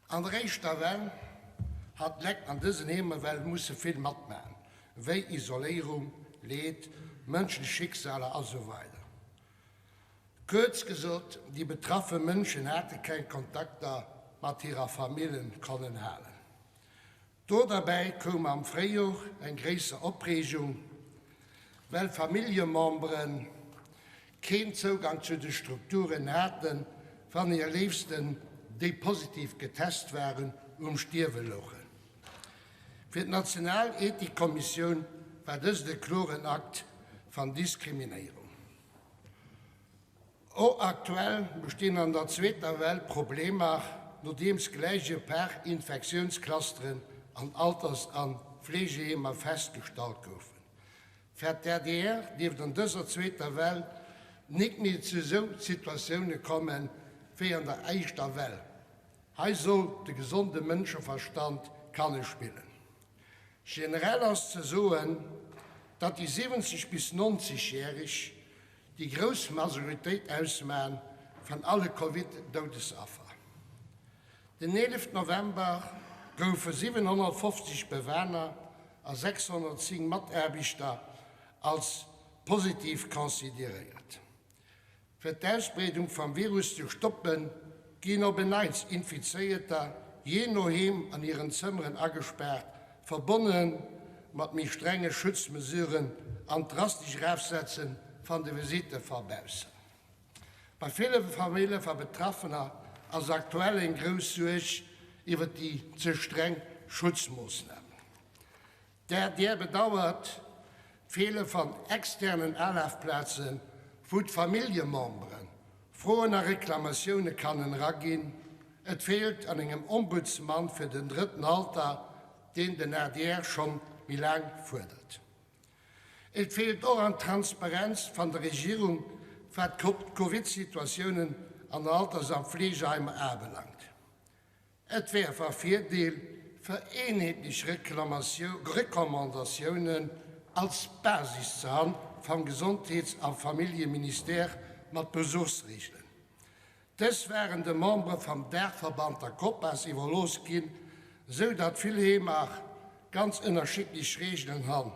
An der éischter Well hat d'Lekt an dësen Heemer well musse vill matmachen, wéi Isoléierung, Leed, mënschlech Schicksaler a sou weider. Kuerz gesot, déi betraffe Mënschen hate keng Kontakter mat hirer Famillen konnen halen. Do derbäi koum am Fréijor eng gréisser Opreegung, well Familljemembere keen Zougang zu de Strukturen haten, wann hir Léifsten, déi positiv getest waren, um Stierwe louchen. Fir d'National Ethikkommissioun war dëst e kloren Akt van Diskriminéierung. Och aktuell bestinn an der zweeter Well Problemer, nodeems gläich e par Infektiounsclusteren an Alters a Fleegeheemer festgestallt goufen. Fir d'ADR dierft an dëser zweeter Well nik méi zu esou Situatioune kommen, wéi an der éischter Well. Hei soll de gesonde Mënscheverstand kanne spillen. Generell ass ze soen, datt déi 70 bis 90 Järeg déi grouss Majoritéit ausmachen van alle Covid-Doudesaffer. Den 11 November goufe 750 Bewaner a 610 Mataarbechter als positiv consideréiert. Fir d'Ausbreedung vam Virus ze stoppen, ginn op en Neits Infizéierter jee no Heem an hiren Zëmmeren agespaart, verbonne mat méi strenge Schutzmesuren an drastesch Erafsetze van de Visitte va baussen. Bei ville Famille va Betraffener ass aktuell eng grouss Suerg iwwer déi ze streng Schutzmoossnamen. D'adr bedauert d'Feele van externen Alafplazen, wou d'Familljememberen Froen a Reklamatioune kannen eraginn. Et feelt an engem Ombudsman fir den drëtten Alter, deen den adr schonn méi laang fuerdert. Et feelt och an Transparenz van der Regierung, wat d'Covid-Situatiounen an den Alters a Fleegeheimer abelangt. Et wär va Virdeel, fir eenheetlech Recommandatiounen als Basis ze han vam Gesondheets a Familljeministère mat Besuchsregelen. Dës waren de Membere vam Daachverband der COPAS iwwerlooss ginn, esou datt vill Heemer ganz ënnerschiddlech Regelen han,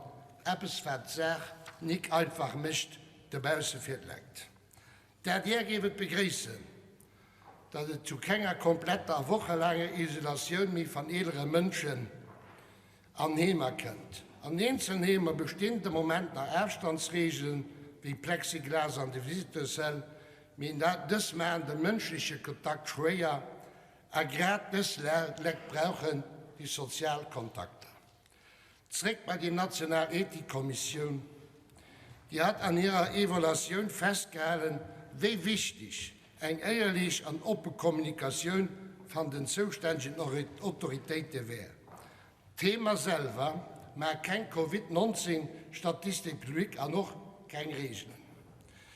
eppes wat d'Saach nik einfach mécht dobausse fir d'Lekt. D'adr géif et begréissen, datt et zu kenger kompletter a wochelaanger Isolatioun méi van eelere Mënschen an Heemer kënnt. An eenzelen Heemer bestinn de Moment nach Afstandsreegelen, wéi Plexiglas an de Visiteurssäll, mee dës maachen de mënschleche Kontakt schwéier a grad dës Lekt brauchen déi sozial Kontakter. Zréck bei déi national Ethikkommissioun, déi hat an hirer Evaluatioun festgehalen, wéi wichteg eng éierlech an oppe Kommunikatioun van den zoustännegen Autoritéite wär. D'Thema selwer maach keng Covid 19 Statistik public an och keng Reegelen.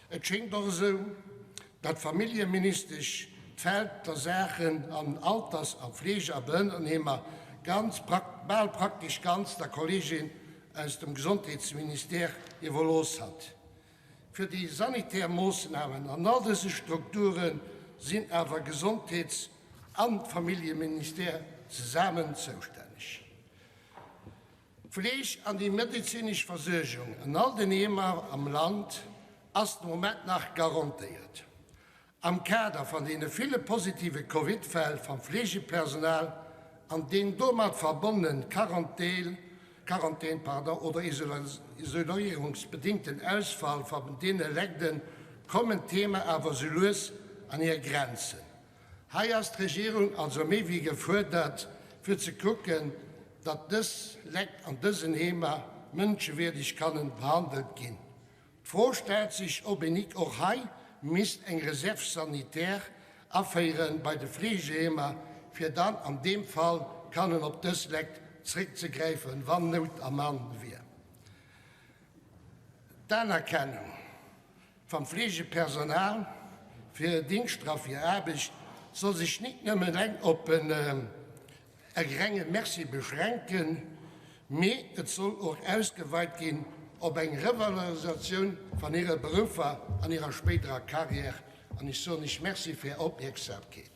Et schéngt och esou, datt d'Familljeministesch d'Feld der Saachen an Alters a Fleege a Behënnertenheemer ganz, bal praktesch ganz der Kolleegin aus dem Gesondheetsministère iwwerlooss hat. Fir déi sanitär Moossnamen an all dëse Strukture sinn awer Gesondheets a Familljeministère zesamen zoustänneg. D'Fleeg an déi medezinesch Versuergung an all den Heemer am Land ass de Moment nach garantéiert. Am Kader van deene ville positive Covid-Fäll vam Fleegepersonal an deen domat verbonnenen Quarantän, Quarantän, pardon, oder isoléierungsbedingten Ausfall van deene Legden kommen d'Heemer awer sou lues an hir Grenzen. Hei ass d'Regierung also méi wéi gefuerdert, fir ze kucken, datt dës Lekt an dësen Heemer mënschewierdeg kannen behandelt ginn. D'Fro stellt sech, ob een nik och hei misst eng Réserve sanitaire aféieren bei de Fleegeheemer, fir dann an deem Fall kannen op dës Lekt zréckzegräifen, wann Nout am Mann wier. D'Anerkennung Vam Fleegepersonal fir hir Dingschter a fir hir Aarbecht soll sech nit nëmmen eleng op en e renge Merci beschränken, mee et soll och ausgeweit ginn op eng Revalorisatioun van hire Beruffer an hirer spéiderer Carrière. An ech soen Iech Merci fir Är Opmierksamkeet.